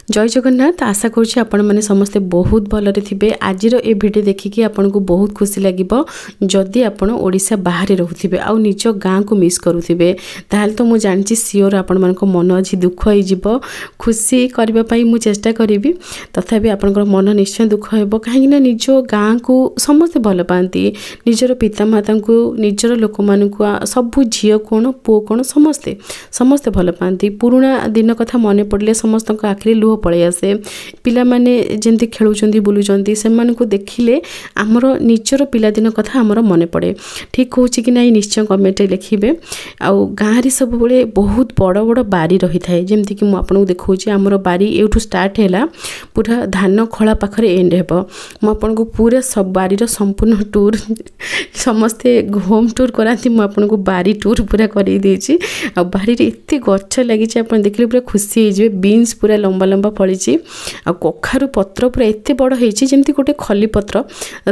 ଜୟ ଜଗନ୍ନାଥ। ଆଶା କରୁଛି ଆପଣମାନେ ସମସ୍ତେ ବହୁତ ଭଲରେ ଥିବେ। ଆଜିର ଏ ଭିଡ଼ିଓ ଦେଖିକି ଆପଣଙ୍କୁ ବହୁତ ଖୁସି ଲାଗିବ। ଯଦି ଆପଣ ଓଡ଼ିଶା ବାହାରେ ରହୁଥିବେ ଆଉ ନିଜ ଗାଁକୁ ମିସ୍ କରୁଥିବେ, ତାହେଲେ ତ ମୁଁ ଜାଣିଛି ସିଓର ଆପଣମାନଙ୍କ ମନ ଆଜି ଦୁଃଖ ହେଇଯିବ। ଖୁସି କରିବା ପାଇଁ ମୁଁ ଚେଷ୍ଟା କରିବି, ତଥାପି ଆପଣଙ୍କର ମନ ନିଶ୍ଚୟ ଦୁଃଖ ହେବ, କାହିଁକିନା ନିଜ ଗାଁକୁ ସମସ୍ତେ ଭଲ ପାଆନ୍ତି, ନିଜର ପିତାମାତାଙ୍କୁ, ନିଜର ଲୋକମାନଙ୍କୁ। ସବୁ ଝିଅ କ'ଣ ପୁଅ କ'ଣ ସମସ୍ତେ ସମସ୍ତେ ଭଲ ପାଆନ୍ତି। ପୁରୁଣା ଦିନ କଥା ମନେ ପଡ଼ିଲେ ସମସ୍ତଙ୍କ ଆଖିରେ ଲୁହ ପଳେଇ ଆସେ। ପିଲାମାନେ ଯେମିତି ଖେଳୁଛନ୍ତି, ବୁଲୁଛନ୍ତି, ସେମାନଙ୍କୁ ଦେଖିଲେ ଆମର ନିଜର ପିଲାଦିନ କଥା ଆମର ମନେ ପଡ଼େ। ଠିକ୍ କହୁଛି କି ନାହିଁ, ନିଶ୍ଚୟ କମେଣ୍ଟରେ ଲେଖିବେ। ଆଉ ଗାଁରେ ସବୁବେଳେ ବହୁତ ବଡ଼ ବଡ଼ ବାରି ରହିଥାଏ, ଯେମିତିକି ମୁଁ ଆପଣଙ୍କୁ ଦେଖାଉଛି। ଆମର ବାରି ଏଇଠୁ ଷ୍ଟାର୍ଟ ହେଲା, ପୁରା ଧାନ ଖଳା ପାଖରେ ଏଣ୍ଡ ହେବ। ମୁଁ ଆପଣଙ୍କୁ ପୁରା ବାରିର ସମ୍ପୂର୍ଣ୍ଣ ଟୁର୍, ସମସ୍ତେ ହୋମ୍ ଟୁର୍ କରାନ୍ତି, ମୁଁ ଆପଣଙ୍କୁ ବାରି ଟୁର୍ ପୁରା କରେଇ ଦେଇଛି। ଆଉ ବାରିରେ ଏତେ ଗଛ ଲାଗିଛି, ଆପଣ ଦେଖିଲେ ପୁରା ଖୁସି ହେଇଯିବେ। ବିନ୍ସ ପୁରା ଲମ୍ବା ଲମ୍ବା ଫଳିଛି, ଆଉ କଖାରୁ ପତ୍ର ପୁରା ଏତେ ବଡ଼ ହେଇଛି, ଯେମିତି ଗୋଟେ ଖଲି ପତ୍ର,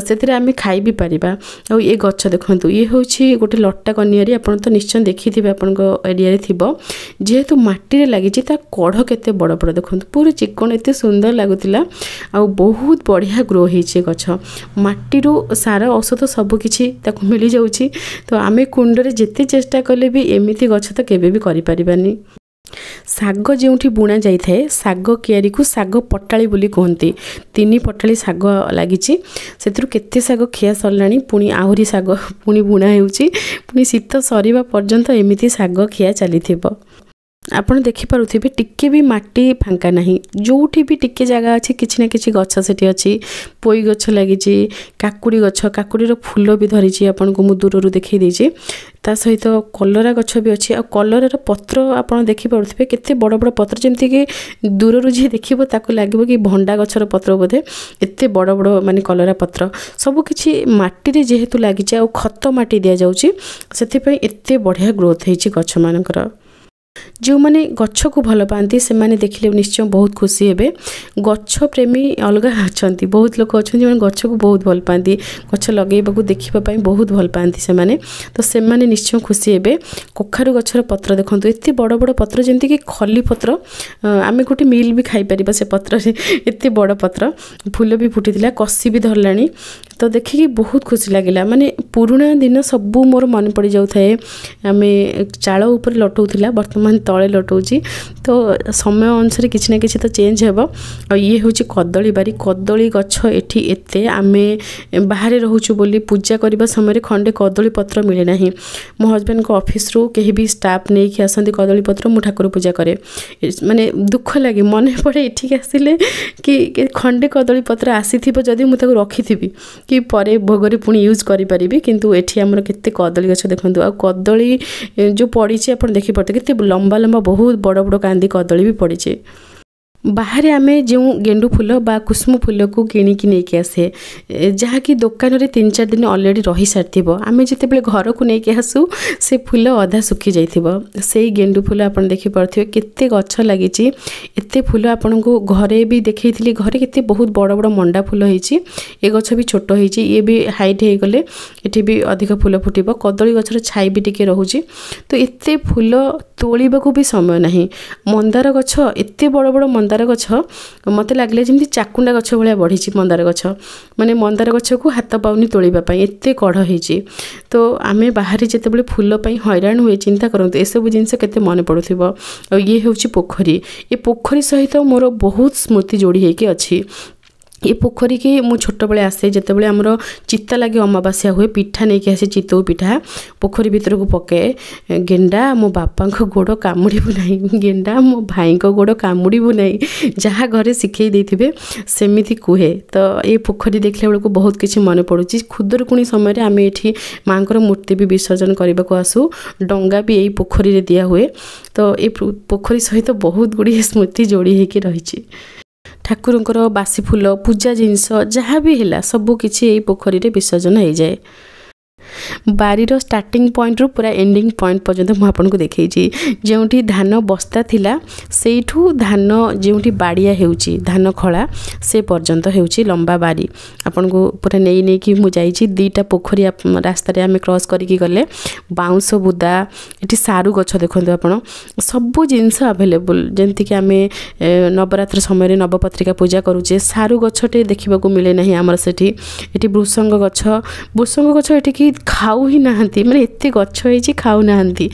ସେଥିରେ ଆମେ ଖାଇ ବି ପାରିବା। ଆଉ ଏ ଗଛ ଦେଖନ୍ତୁ, ଇଏ ହେଉଛି ଗୋଟେ ଲଟା କନିଆରି। ଆପଣ ତ ନିଶ୍ଚୟ ଦେଖିଥିବେ, ଆପଣଙ୍କ ଏରିଆରେ ଥିବ। ଯେହେତୁ ମାଟିରେ ଲାଗିଛି, ତା କଢ଼ କେତେ ବଡ଼ ବଡ଼ ଦେଖନ୍ତୁ, ପୁରା ଚିକଣ, ଏତେ ସୁନ୍ଦର ଲାଗୁଥିଲା। ଆଉ ବହୁତ ବଢ଼ିଆ ଗ୍ରୋ ହେଇଛି ଏ ଗଛ। ମାଟିରୁ ସାର ଔଷଧ ସବୁକିଛି ତାକୁ ମିଳିଯାଉଛି। ତ ଆମେ କୁଣ୍ଡରେ ଯେତେ ଚେଷ୍ଟା କଲେ ବି ଏମିତି ଗଛ ତ କେବେ ବି କରିପାରିବାନି। ଶାଗ ଯେଉଁଠି ବୁଣା ଯାଇଥାଏ, ଶାଗ କିଆରିକୁ ଶାଗ ପଟାଳି ବୋଲି କୁହନ୍ତି। 3 ପଟାଳି ଶାଗ ଲାଗିଛି, ସେଥିରୁ କେତେ ଶାଗ ଖିଆ ସରିଲାଣି, ପୁଣି ଆହୁରି ଶାଗ ପୁଣି ବୁଣା ହେଉଛି। ପୁଣି ଶୀତ ସରିବା ପର୍ଯ୍ୟନ୍ତ ଏମିତି ଶାଗ ଖିଆ ଚାଲିଥିବ। ଆପଣ ଦେଖିପାରୁଥିବେ, ଟିକେ ବି ମାଟି ଫାଙ୍କା ନାହିଁ। ଯେଉଁଠି ବି ଟିକେ ଜାଗା ଅଛି, କିଛି ନା କିଛି ଗଛ ସେଠି ଅଛି। ପୋଇ ଗଛ ଲାଗିଛି, କାକୁଡ଼ି ଗଛ, କାକୁଡ଼ିର ଫୁଲ ବି ଧରିଛି, ଆପଣଙ୍କୁ ମୁଁ ଦୂରରୁ ଦେଖାଇ ଦେଇଛି। ତା ସହିତ କଲରା ଗଛ ବି ଅଛି। ଆଉ କଲରାର ପତ୍ର ଆପଣ ଦେଖିପାରୁଥିବେ, କେତେ ବଡ଼ ବଡ଼ ପତ୍ର, ଯେମିତିକି ଦୂରରୁ ଯିଏ ଦେଖିବ ତାକୁ ଲାଗିବ କି ଭଣ୍ଡା ଗଛର ପତ୍ର ବୋଧେ, ଏତେ ବଡ଼ ବଡ଼ ମାନେ କଲରା ପତ୍ର। ସବୁକିଛି ମାଟିରେ ଯେହେତୁ ଲାଗିଛି ଆଉ ଖତ ମାଟି ଦିଆଯାଉଛି, ସେଥିପାଇଁ ଏତେ ବଢ଼ିଆ ଗ୍ରୋଥ୍ ହେଇଛି ଗଛମାନଙ୍କର। ଯେଉଁମାନେ ଗଛକୁ ଭଲ ପାଆନ୍ତି, ସେମାନେ ଦେଖିଲେ ନିଶ୍ଚୟ ବହୁତ ଖୁସି ହେବେ। ଗଛ ପ୍ରେମୀ ଅଲଗା ଅଛନ୍ତି, ବହୁତ ଲୋକ ଅଛନ୍ତି ଯେଉଁମାନେ ଗଛକୁ ବହୁତ ଭଲ ପାଆନ୍ତି, ଗଛ ଲଗେଇବାକୁ, ଦେଖିବା ପାଇଁ ବହୁତ ଭଲ ପାଆନ୍ତି ସେମାନେ, ତ ସେମାନେ ନିଶ୍ଚୟ ଖୁସି ହେବେ। କଖାରୁ ଗଛର ପତ୍ର ଦେଖନ୍ତୁ, ଏତେ ବଡ଼ ବଡ଼ ପତ୍ର, ଯେମିତିକି ଖଲି ପତ୍ର, ଆମେ ଗୋଟେ ମିଲ୍ ବି ଖାଇପାରିବା ସେ ପତ୍ରରେ, ଏତେ ବଡ଼ ପତ୍ର। ଫୁଲ ବି ଫୁଟିଥିଲା, କଷି ବି ଧରିଲାଣି। ତ ଦେଖିକି ବହୁତ ଖୁସି ଲାଗିଲା, ମାନେ ପୁରୁଣା ଦିନ ସବୁ ମୋର ମନେ ପଡ଼ିଯାଉଥାଏ। ଆମେ ଚାଳ ଉପରେ ଲଟଉଥିଲା, ବର୍ତ୍ତମାନ ତଳେ ଲଟଉଛି। ତ ସମୟ ଅନୁସାରେ କିଛି ନା କିଛି ତ ଚେଞ୍ଜ ହେବ। ଆଉ ଇଏ ହେଉଛି କଦଳୀ ବାରି। କଦଳୀ ଗଛ ଏଠି ଏତେ, ଆମେ ବାହାରେ ରହୁଛୁ ବୋଲି ପୂଜା କରିବା ସମୟରେ ଖଣ୍ଡେ କଦଳୀ ପତ୍ର ମିଳେ ନାହିଁ। ମୋ ହଜବେଣ୍ଡଙ୍କ ଅଫିସରୁ କେହି ବି ଷ୍ଟାଫ୍ ନେଇକି ଆସନ୍ତି କଦଳୀ ପତ୍ର, ମୁଁ ଠାକୁର ପୂଜା କରେ। ମାନେ ଦୁଃଖ ଲାଗେ, ମନେ ପଡ଼େ ଏଠିକି ଆସିଲେ କି ଖଣ୍ଡେ କଦଳୀ ପତ୍ର ଆସିଥିବ ଯଦି ମୁଁ ତାକୁ ରଖିଥିବି କି ପରେ ଭୋଗରେ ପୁଣି ୟୁଜ୍ କରିପାରିବି। କିନ୍ତୁ ଏଠି ଆମର କେତେ କଦଳୀ ଗଛ ଦେଖନ୍ତୁ। ଆଉ କଦଳୀ ଯେଉଁ ପଡ଼ିଛି ଆପଣ ଦେଖିପାରୁଥିବେ, କେତେ ଲମ୍ବା ଲମ୍ବା, ବହୁତ ବଡ଼ ବଡ଼ କାନ୍ଦି କଦଳୀ ବି ପଡ଼ିଛି। ବାହାରେ ଆମେ ଯେଉଁ ଗେଣ୍ଡୁ ଫୁଲ ବା କୁସୁମ ଫୁଲକୁ କିଣିକି ନେଇକି ଆସେ, ଯାହାକି ଦୋକାନରେ 3 4 ଦିନ ଅଲରେଡ଼ି ରହିସାରିଥିବ, ଆମେ ଯେତେବେଳେ ଘରକୁ ନେଇକି ଆସୁ ସେ ଫୁଲ ଅଧା ଶୁଖି ଯାଇଥିବ। ସେଇ ଗେଣ୍ଡୁ ଫୁଲ ଆପଣ ଦେଖିପାରୁଥିବେ, କେତେ ଗଛ ଲାଗିଛି, ଏତେ ଫୁଲ। ଆପଣଙ୍କୁ ଘରେ ବି ଦେଖେଇଥିଲି, ଘରେ କେତେ ବହୁତ ବଡ଼ ବଡ଼ ମଣ୍ଡା ଫୁଲ ହେଇଛି। ଏ ଗଛ ବି ଛୋଟ ହେଇଛି, ଇଏ ବି ହାଇଟ୍ ହେଇଗଲେ ଏଠି ବି ଅଧିକ ଫୁଲ ଫୁଟିବ। କଦଳୀ ଗଛର ଛାଇ ବି ଟିକେ ରହୁଛି। ତ ଏତେ ଫୁଲ ତୋଳିବାକୁ ବି ସମୟ ନାହିଁ। ମନ୍ଦାର ଗଛ ଏତେ ବଡ଼ ବଡ଼ ମନ୍ଦାର ଗଛ, ମୋତେ ଲାଗିଲା ଯେମିତି ଚାକୁଣ୍ଡା ଗଛ ଭଳିଆ ବଢ଼ିଛି ମନ୍ଦାର ଗଛ। ମାନେ ମନ୍ଦାର ଗଛକୁ ହାତ ପାଉନି ତୋଳିବା ପାଇଁ, ଏତେ କଢ଼ ହେଇଛି। ତ ଆମେ ବାହାରେ ଯେତେବେଳେ ଫୁଲ ପାଇଁ ହଇରାଣ ହୁଏ, ଚିନ୍ତା କରନ୍ତୁ ଏସବୁ ଜିନିଷ କେତେ ମନେ ପଡ଼ୁଥିବ। ଆଉ ଇଏ ହେଉଛି ପୋଖରୀ। ଏ ପୋଖରୀ ସହିତ ମୋର ବହୁତ ସ୍ମୃତି ଯୋଡ଼ି ହେଇକି ଅଛି। ଏ ପୋଖରୀକି ମୁଁ ଛୋଟବେଳେ ଆସେ, ଯେତେବେଳେ ଆମର ଚିତା ଲାଗି ଅମାବାସ୍ୟା ହୁଏ, ପିଠା ନେଇକି ଆସେ, ଚିତଉ ପିଠା ପୋଖରୀ ଭିତରକୁ ପକାଏ। ଗେଣ୍ଡା ମୋ ବାପାଙ୍କ ଗୋଡ଼ କାମୁଡ଼ିବୁ ନାହିଁ, ଗେଣ୍ଡା ମୋ ଭାଇଙ୍କ ଗୋଡ଼ କାମୁଡ଼ିବୁ ନାହିଁ, ଯାହା ଘରେ ଶିଖେଇ ଦେଇଥିବେ ସେମିତି କୁହେ। ତ ଏ ପୋଖରୀ ଦେଖିଲା ବେଳକୁ ବହୁତ କିଛି ମନେ ପଡ଼ୁଛି। ଖୁଦୁରୁକୁଣୀ ସମୟରେ ଆମେ ଏଠି ମାଆଙ୍କର ମୂର୍ତ୍ତି ବି ବିସର୍ଜନ କରିବାକୁ ଆସୁ, ଡଙ୍ଗା ବି ଏଇ ପୋଖରୀରେ ଦିଆ ହୁଏ। ତ ଏ ପୋଖରୀ ସହିତ ବହୁତ ଗୁଡ଼ିଏ ସ୍ମୃତି ଯୋଡ଼ି ହେଇକି ରହିଛି। ଠାକୁରଙ୍କର ବାସି ଫୁଲ, ପୂଜା ଜିନିଷ ଯାହା ବି ହେଲା, ସବୁ କିଛି ଏଇ ପୋଖରୀରେ ବିସର୍ଜନ ହେଇଯାଏ। ବାରିର ଷ୍ଟାର୍ଟିଂ ପଏଣ୍ଟରୁ ପୁରା ଏଣ୍ଡିଂ ପଏଣ୍ଟ ପର୍ଯ୍ୟନ୍ତ ମୁଁ ଆପଣଙ୍କୁ ଦେଖେଇଛି। ଯେଉଁଠି ଧାନ ବସ୍ତା ଥିଲା, ସେଇଠୁ ଧାନ ଯେଉଁଠି ବାଡ଼ିଆ ହେଉଛି, ଧାନ ଖଳା, ସେ ପର୍ଯ୍ୟନ୍ତ ହେଉଛି ଲମ୍ବା ବାରି। ଆପଣଙ୍କୁ ପୁରା ନେଇ ନେଇକି ମୁଁ ଯାଇଛି। 2ଟା ପୋଖରୀ ରାସ୍ତାରେ ଆମେ କ୍ରସ୍ କରିକି ଗଲେ, ବାଉଁଶ ବୁଦା, ଏଠି ସାରୁ ଗଛ ଦେଖନ୍ତୁ ଆପଣ, ସବୁ ଜିନିଷ ଆଭେଲେବୁଲ୍। ଯେମିତିକି ଆମେ ନବରାତ୍ର ସମୟରେ ନବପତ୍ରିକା ପୂଜା କରୁଛେ, ସାରୁ ଗଛଟେ ଦେଖିବାକୁ ମିଳେ ନାହିଁ ଆମର ସେଠି। ଏଠି ଭୃସଙ୍ଗ ଗଛ, ଭୃସଙ୍ଗ ଗଛ ଏଠିକି ଖାଉ ହିଁ ନାହାନ୍ତି, ମାନେ ଏତେ ଗଛ ହେଇଛି ଖାଉନାହାନ୍ତି।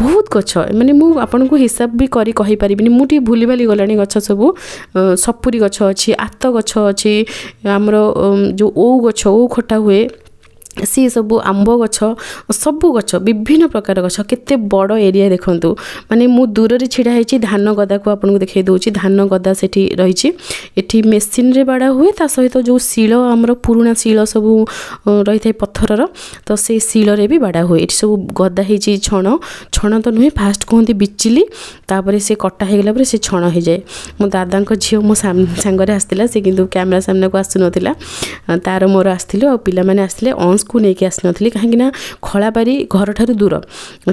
ବହୁତ ଗଛ, ମାନେ ମୁଁ ଆପଣଙ୍କୁ ହିସାବ ବି କରି କହିପାରିବିନି, ମୁଁ ଟିକେ ଭୁଲିଭାଲି ଗଲାଣି ଗଛ ସବୁ। ସପୁରୀ ଗଛ ଅଛି, ଆତ ଗଛ ଅଛି, ଆମର ଯେଉଁ ଓଉ ଗଛ, ଓଉ ଖଟା ହୁଏ ସିଏ ସବୁ, ଆମ୍ବ ଗଛ, ସବୁ ଗଛ, ବିଭିନ୍ନ ପ୍ରକାର ଗଛ। କେତେ ବଡ଼ ଏରିଆ ଦେଖନ୍ତୁ, ମାନେ ମୁଁ ଦୂରରେ ଛିଡ଼ା ହେଇଛି, ଧାନ ଗଦାକୁ ଆପଣଙ୍କୁ ଦେଖାଇ ଦେଉଛି। ଧାନ ଗଦା ସେଠି ରହିଛି। ଏଠି ମେସିନରେ ବାଡ଼ା ହୁଏ, ତା ସହିତ ଯେଉଁ ଶିଳ, ଆମର ପୁରୁଣା ଶିଳ ସବୁ ରହିଥାଏ ପଥରର, ତ ସେଇ ଶିଳରେ ବି ବାଡ଼ା ହୁଏ। ଏଠି ସବୁ ଗଦା ହେଇଛି ଛଣ, ଛଣ ତ ନୁହେଁ, ଫାଷ୍ଟ କୁହନ୍ତି ବିଚିଲି, ତାପରେ ସେ କଟା ହେଇଗଲା ପରେ ସେ ଛଣ ହେଇଯାଏ। ମୋ ଦାଦାଙ୍କ ଝିଅ ମୋ ସାଙ୍ଗରେ ଆସିଥିଲା, ସେ କିନ୍ତୁ କ୍ୟାମେରା ସାମ୍ନାକୁ ଆସୁନଥିଲା। ତାର ମୋର ଆସିଥିଲୁ ଆଉ ପିଲାମାନେ ଆସିଥିଲେ। ଅଂଶକୁ ନେଇକି ଆସିନଥିଲି, କାହିଁକିନା ଖଳାବାରି ଘରଠାରୁ ଦୂର,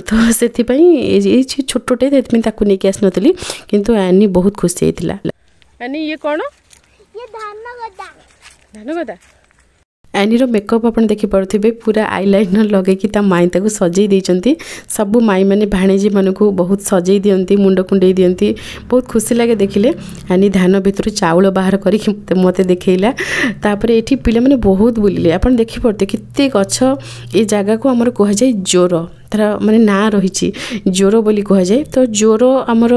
ତ ସେଥିପାଇଁ ଏଇ ଛୋଟଟେ, ସେଥିପାଇଁ ତାକୁ ନେଇକି ଆସିନଥିଲି। କିନ୍ତୁ ଆନି ବହୁତ ଖୁସି ହେଇଥିଲା। ଆନି, ଇଏ କ'ଣ? ଧାନ ଗଦା। ଧାନ ଗଦା। ଆନିର ମେକଅପ୍ ଆପଣ ଦେଖିପାରୁଥିବେ, ପୁରା ଆଇଲାଇନର୍ ଲଗେଇକି ତା ମାଇଁ ତାକୁ ସଜେଇ ଦେଇଛନ୍ତି। ସବୁ ମାଇଁମାନେ ଭାଣିଜୀମାନଙ୍କୁ ବହୁତ ସଜେଇ ଦିଅନ୍ତି, ମୁଣ୍ଡ କୁଣ୍ଡେଇ ଦିଅନ୍ତି, ବହୁତ ଖୁସି ଲାଗେ ଦେଖିଲେ। ଆନି ଧାନ ଭିତରୁ ଚାଉଳ ବାହାର କରିକି ମୋତେ ଦେଖେଇଲା। ତାପରେ ଏଠି ପିଲାମାନେ ବହୁତ ବୁଲିଲେ। ଆପଣ ଦେଖିପାରୁଥିବେ କେତେ ଗଛ। ଏ ଜାଗାକୁ ଆମର କୁହାଯାଏ ଜୋର, ତାର ମାନେ ନାଁ ରହିଛି ଜୋର ବୋଲି କୁହାଯାଏ। ତ ଜୋର ଆମର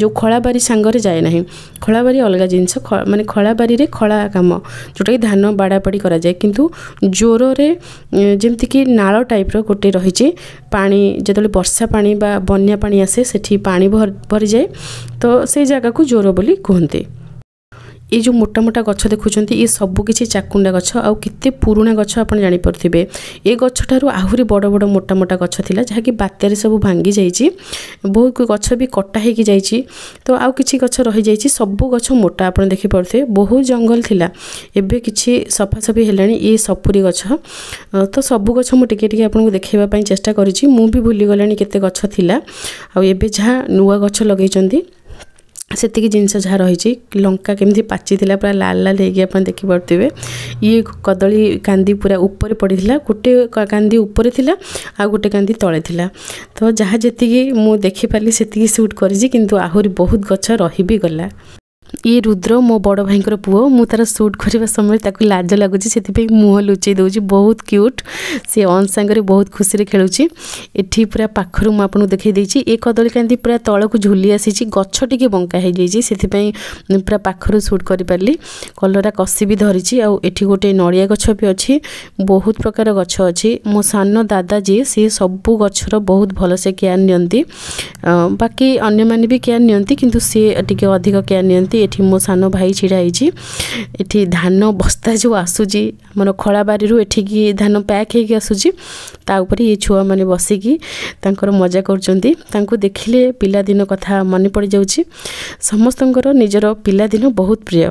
ଯେଉଁ ଖଳାବାରି ସାଙ୍ଗରେ ଯାଏ ନାହିଁ, ଖଳାବାରି ଅଲଗା ଜିନିଷ। ମାନେ ଖଳାବାରିରେ ଖଳା କାମ, ଯେଉଁଟାକି ଧାନ ବାଡ଼ାବାଡ଼ି କରାଯାଏ, କିନ୍ତୁ ଜୋରରେ ଯେମିତିକି ନାଳ ଟାଇପ୍ର ଗୋଟେ ରହିଛି। ପାଣି ଯେତେବେଳେ ବର୍ଷା ପାଣି ବା ବନ୍ୟା ପାଣି ଆସେ, ସେଠି ପାଣି ଭରିଯାଏ, ତ ସେଇ ଜାଗାକୁ ଜୋର ବୋଲି କୁହନ୍ତି। ଏଇ ଯେଉଁ ମୋଟା ମୋଟା ଗଛ ଦେଖୁଛନ୍ତି, ଏ ସବୁ କିଛି ଚାକୁଣ୍ଡା ଗଛ, ଆଉ କେତେ ପୁରୁଣା ଗଛ ଆପଣ ଜାଣିପାରୁଥିବେ। ଏ ଗଛଠାରୁ ଆହୁରି ବଡ଼ ବଡ଼ ମୋଟା ମୋଟା ଗଛ ଥିଲା, ଯାହାକି ବାତ୍ୟାରେ ସବୁ ଭାଙ୍ଗି ଯାଇଛି। ବହୁତ ଗଛ ବି କଟା ହେଇକି ଯାଇଛି, ତ ଆଉ କିଛି ଗଛ ରହିଯାଇଛି। ସବୁ ଗଛ ମୋଟା ଆପଣ ଦେଖିପାରୁଥିବେ। ବହୁତ ଜଙ୍ଗଲ ଥିଲା, ଏବେ କିଛି ସଫାସଫି ହେଲାଣି। ଏ ସପୁରୀ ଗଛ, ତ ସବୁ ଗଛ ମୁଁ ଟିକେ ଟିକେ ଆପଣଙ୍କୁ ଦେଖାଇବା ପାଇଁ ଚେଷ୍ଟା କରିଛି। ମୁଁ ବି ଭୁଲିଗଲାଣି କେତେ ଗଛ ଥିଲା, ଆଉ ଏବେ ଯାହା ନୂଆ ଗଛ ଲଗେଇଛନ୍ତି ସେତିକି ଜିନିଷ ଯାହା ରହିଛି। ଲଙ୍କା କେମିତି ପାଚିଥିଲା ପୁରା ଲାଲ ଲାଲ ହେଇକି ଆପଣ ଦେଖିପାରୁଥିବେ। ଇଏ କଦଳୀ କାନ୍ଦି ପୁରା ଉପରେ ପଡ଼ିଥିଲା, ଗୋଟେ କାନ୍ଦି ଉପରେ ଥିଲା ଆଉ ଗୋଟେ କାନ୍ଦି ତଳେ ଥିଲା। ତ ଯାହା ଯେତିକି ମୁଁ ଦେଖିପାରିଲି ସେତିକି ସୁଟ୍ କରିଛି, କିନ୍ତୁ ଆହୁରି ବହୁତ ଗଛ ରହି ବି ଗଲା। ଇଏ ରୁଦ୍ର, ମୋ ବଡ଼ ଭାଇଙ୍କର ପୁଅ। ମୁଁ ତା'ର ସୁଟ୍ କରିବା ସମୟରେ ତାକୁ ଲାଜ ଲାଗୁଛି, ସେଥିପାଇଁ ମୁହଁ ଲୁଚେଇ ଦେଉଛି। ବହୁତ କ୍ୟୁଟ୍, ସେ ଅଂଶ ସାଙ୍ଗରେ ବହୁତ ଖୁସିରେ ଖେଳୁଛି। ଏଠି ପୁରା ପାଖରୁ ମୁଁ ଆପଣଙ୍କୁ ଦେଖାଇ ଦେଇଛି। ଏ କଦଳୀ କାନ୍ଦି ପୁରା ତଳକୁ ଝୁଲି ଆସିଛି, ଗଛ ଟିକେ ବଙ୍କା ହେଇଯାଇଛି, ସେଥିପାଇଁ ପୁରା ପାଖରୁ ସୁଟ୍ କରିପାରିଲି। କଲରା କଷି ବି ଧରିଛି, ଆଉ ଏଠି ଗୋଟେ ନଡ଼ିଆ ଗଛ ବି ଅଛି। ବହୁତ ପ୍ରକାର ଗଛ ଅଛି। ମୋ ସାନ ଦାଦା ଯିଏ, ସିଏ ସବୁ ଗଛର ବହୁତ ଭଲସେ କେୟାର ନିଅନ୍ତି। ବାକି ଅନ୍ୟମାନେ ବି କେୟାର ନିଅନ୍ତି, କିନ୍ତୁ ସିଏ ଟିକେ ଅଧିକ କେୟାର ନିଅନ୍ତି। ଏଠି ମୋ ସାନ ଭାଇ ଛିଡ଼ା ହେଇଛି। ଏଠି ଧାନ ବସ୍ତା ଯେଉଁ ଆସୁଛି ଆମର ଖଳାବାରିରୁ ଏଠିକି ଧାନ ପ୍ୟାକ୍ ହେଇକି ଆସୁଛି, ତା ଉପରେ ଏ ଛୁଆମାନେ ବସିକି ତାଙ୍କର ମଜା କରୁଛନ୍ତି। ତାଙ୍କୁ ଦେଖିଲେ ପିଲାଦିନ କଥା ମନେ ପଡ଼ିଯାଉଛି। ସମସ୍ତଙ୍କର ନିଜର ପିଲାଦିନ ବହୁତ ପ୍ରିୟ।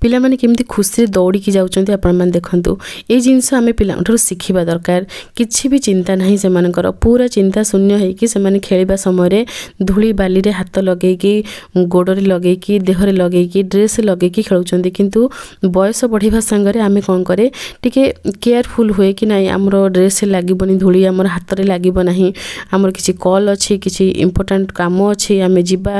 ପିଲାମାନେ କେମିତି ଖୁସିରେ ଦୌଡ଼ିକି ଯାଉଛନ୍ତି ଆପଣମାନେ ଦେଖନ୍ତୁ। ଏଇ ଜିନିଷ ଆମେ ପିଲାଙ୍କଠାରୁ ଶିଖିବା ଦରକାର। କିଛି ବି ଚିନ୍ତା ନାହିଁ ସେମାନଙ୍କର, ପୁରା ଚିନ୍ତା ଶୂନ୍ୟ ହେଇକି ସେମାନେ ଖେଳିବା ସମୟରେ ଧୂଳି ବାଲିରେ ହାତ ଲଗେଇକି, ଗୋଡ଼ରେ ଲଗେଇକି, ଦେହରେ ଲଗେଇକି, ଡ୍ରେସ୍ ଲଗେଇକି ଖେଳୁଛନ୍ତି। କିନ୍ତୁ ବୟସ ବଢ଼ିବା ସାଙ୍ଗରେ ଆମେ କ'ଣ କରେ, ଟିକେ କେୟାରଫୁଲ୍ ହୁଏ କି ନାଇଁ, ଆମର ଡ୍ରେସ୍ରେ ଲାଗିବନି ଧୂଳି, ଆମର ହାତରେ ଲାଗିବ ନାହିଁ, ଆମର କିଛି କଲ୍ ଅଛି, କିଛି ଇମ୍ପୋର୍ଟାଣ୍ଟ କାମ ଅଛି, ଆମେ ଯିବା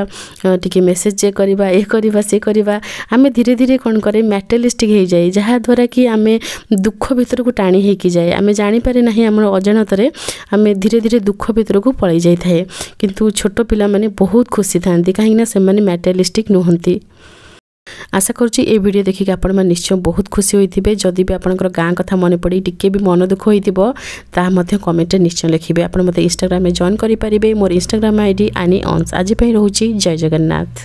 ଟିକେ ମେସେଜ୍ ଚେକ୍ କରିବା, ଏ କରିବା ସେ କରିବା। ଆମେ ଧୀରେ ଧୀରେ କ'ଣ କରେ, ମ୍ୟାଟେରିଆଲିଷ୍ଟିକ୍ ହେଇଯାଏ, ଯାହାଦ୍ୱାରା କି ଆମେ ଦୁଃଖ ଭିତରକୁ ଟାଣି ହେଇକି ଯାଏ। ଆମେ ଜାଣିପାରେ ନାହିଁ, ଆମର ଅଜାଣତରେ ଆମେ ଧୀରେ ଧୀରେ ଦୁଃଖ ଭିତରକୁ ପଳେଇ ଯାଇଥାଏ। କିନ୍ତୁ ଛୋଟ ପିଲାମାନେ ବହୁତ ଖୁସି ଥାଆନ୍ତି, କାହିଁକିନା ସେମାନେ ମ୍ୟାଟେରିଆଲିଷ୍ଟିକ୍ ନୁହନ୍ତି। ଆଶା କରୁଛି ଏ ଭିଡ଼ିଓ ଦେଖିକି ଆପଣମାନେ ନିଶ୍ଚୟ ବହୁତ ଖୁସି ହୋଇଥିବେ। ଯଦି ବି ଆପଣଙ୍କର ଗାଁ କଥା ମନେ ପଡ଼ି ଟିକେ ବି ମନ ଦୁଃଖ ହୋଇଥିବ, ତାହା ମଧ୍ୟ କମେଣ୍ଟରେ ନିଶ୍ଚୟ ଲେଖିବେ। ଆପଣ ମୋତେ ଇନଷ୍ଟାଗ୍ରାମରେ ଜଏନ୍ କରିପାରିବେ, ମୋର ଇନଷ୍ଟାଗ୍ରାମ I D ଆନି ଅଂଶ। ଆଜି ପାଇଁ ରହୁଛି, ଜୟ ଜଗନ୍ନାଥ।